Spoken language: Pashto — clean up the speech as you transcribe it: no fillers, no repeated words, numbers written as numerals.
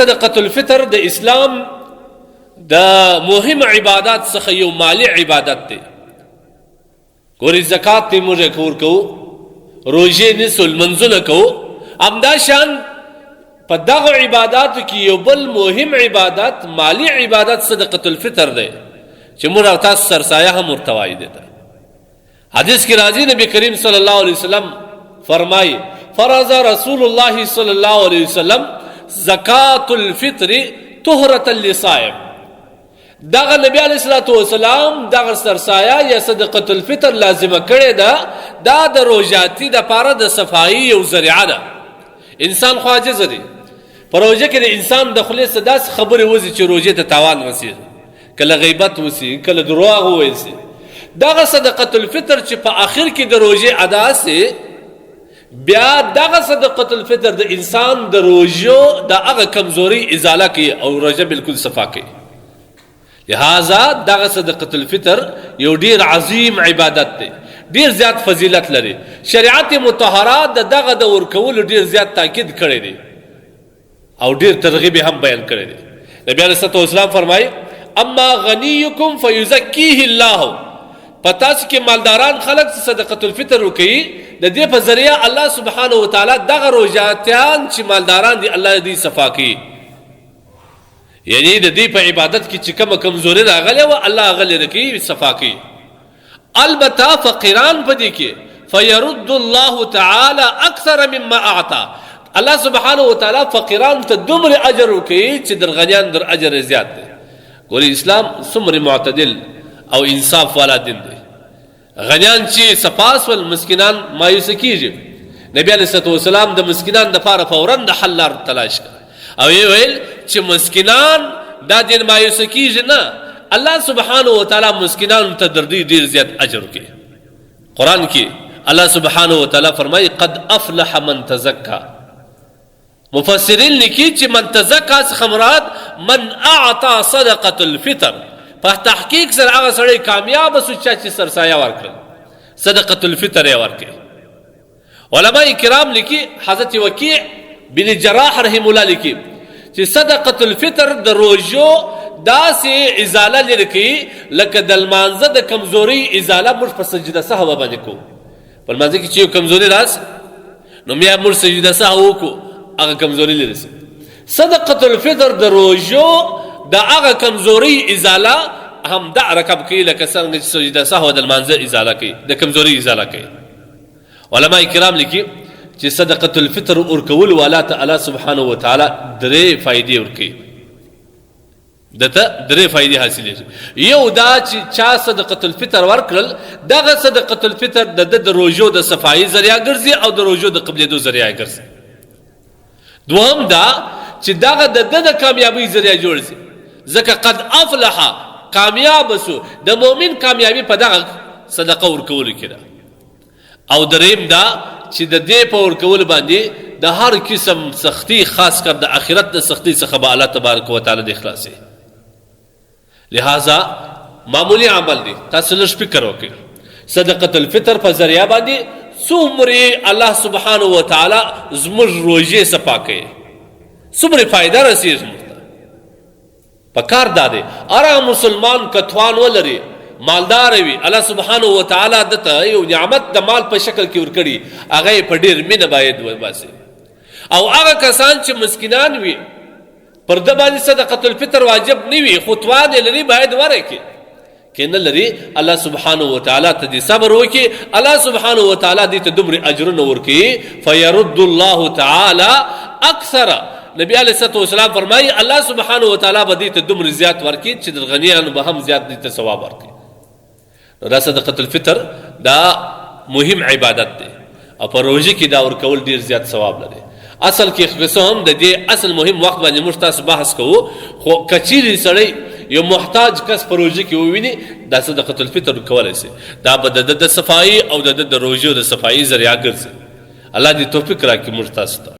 صدقه الفطر د اسلام د مهم عبادت څخه یو مالی عبادت دی. ګوري زکات ته موږ کور کو، روژې نیسو، لمونځونه کوو، همدا شان په دغه عباداتو کې یو بل مهم عبادت مالی عبادت صدقه الفطر دی چې موږ او تاسو سرسایه هم ورته وایي. دی ته حدیث کې راځي، نبی کریم صلی الله علیه وسلم فرمایي: فرض رسول الله صلی الله علیه وسلم زکات الفطر طهرة للصائم. دغه نبی علیه الصلاة والسلام دغه سرسایه یا صدقه الفطر لازمه کړې ده، دا د روژاتي دپاره د صفایي یو ذریعه ده. انسان خو عاجز دی، په روژه کې د انسان د خولې څه داسې خبرې وځي چې روژې ته تاوان رسېږي، کله غیبت وسي، کله درواغ وویل سي. دغه صدقه الفطر چې په اخر کې د روژې ادا سي، بیا دغه صدقه الفطر د انسان د روژو د هغه کمزوري ازاله کوي او روژه بالکل صفا کوي. لہذا دغه صدقه الفطر یو ډیر عظیم عبادت دی، ډیر زیات فضیلت لري. شریعت مطهره د دغه د ورکولو ډیر زیات تاکید کړی دی او ډیر ترغیب هم بیان کړی دی. نبی علیہ الصلوۃ والسلام فرمایي: اما غنیکم فیزکیه الله. په تاسو کې مالداران خلک چې صدقه الفطر وکړي، د دې په ذریعہ الله سبحانه وتعالی دغه روژاتیان چې مالداران دي الله دې صفا کوي، یعنی د دې په عبادت کې چې کومه کمزوري راغلې وه الله هغه لرې کوي، صفا کوي. البته فقیران په دې کې فيرد الله تعالی اکثر مما اعطى. الله سبحانه وتعالی فقیران ته دومره اجر ورکوي چې در غنیان در اجر زیات دی. ګوري اسلام څومره معتدل او انصاف والا دین دی. غنیان چې صفا سول، مسکینان مایوسه کیږي. نبی علیه الصلاة والسلام د مسکینان دپاره فورا د حل لار تلاش کړه او یې ویل چې مسکینان دا دین مایوسه کیږي نه، الله سبحانه وتعالی مسکینانو ته در دوی ډېر زیات اجر ورکوي. قرآن کې الله سبحانه وتعالی فرمایي: قد افلح من تزکا. مفسرین لیکي چې من تزکا څخه مراد من اعطا صدقه الفطر. په تحقیق سره هغه سړی کامیاب سو چا چې سرسایه ورکړل، صدقه الفطر یې ورکړي. علماء کرام لیکي، حضرت وکیع بن جراح رحم الله لیکي چې صدقه الفطر د روژو داسې ازاله لرې کوي لکه د لمانځه د کمزوري ازاله موږ په سجده سهوه باندې کوو. په لمانځه کې چې یو کمزوري راسي نو بیا موږ سجده سهوه وکړو، هغه کمزوري لرې سي. صدقه الفطر د روژو د هغه کمزوري ازاله هم دا رکب کوي لکه څنګه چې سجده سهوه د لمانځه ازاله کوي، د کمزوري ازاله کوي. علماء کرام لیکي چې صدقه الفطر ورکول والا ته الله سبحانه وتعالی درې فایدې ورکوي، دته درې فایدې حاصلېږي. یو دا چې چا صدقه الفطر ورکړل، دغه صدقه الفطر د د روژو د صفایي ذریعه ګرځي او د روژو د قبلېدو ذریعه ګرځي. دوهم دا چې دغه د ده د کامیابۍ ذریعه جوړ شي، ځکه قد افلح کامیاب سو، د مؤمن کامیابي په دغه صدقه ورکولو کې ده. او دریم دا چې د دې په ورکولو باندې د هر قسم سختی، خاص کر د آخرت د سختی څخه به الله تبارک وتعالی دې خلاصي. لہذا معمولی عمل دی، تاسو لږ فکر وکړئ، صدقه الفطر په ذریعہ باندې څومره الله سبحانه وتعالی زموږ روژې صفا کوي، څومره فایده رسیږي موږ ته. په کار دا دی هر هغه مسلمان که توان ولري، مالدار وي، الله سبحانه وتعالی ده ته یو نعمت د مال په شکل کې ورکړي، هغه یې په ډېر مینه باید وباسي. او هغه کسان چې مسکینان وي، پر ده باندې صدقه الفطر واجب نه وي، خو توان یې لري باید ورکړي. که نه لري، الله سبحانه وتعالی ته دې صبر وکړي، الله سبحانه وتعالی دې ته دومره اجرونه ورکوي. فیرد الله تعالی اکثر، نبی علیه الصلاة والسلام فرمایي الله سبحانه وتعالی به دې ته دومره زیات ورکړي چې د غنیانو به هم زیات دې ته ثواب ورکړي. نو دا صدقه الفطر دا مهم عبادت دی او په روژه کې دا ورکول ډیر زیات ثواب لري. اصل کې که څه هم د دې اصل مهم وخت باندې موږ تاسو بحث کوو، خو که چیرې سړی یو محتاج کس په روژه کې وویني، دا صدقه الفطر کولی شي، دا به د ده د صفایي او د ده د روژو د صفایي ذریعه ګرځي. الله دې توفیق راکړي موږ تاسو ته.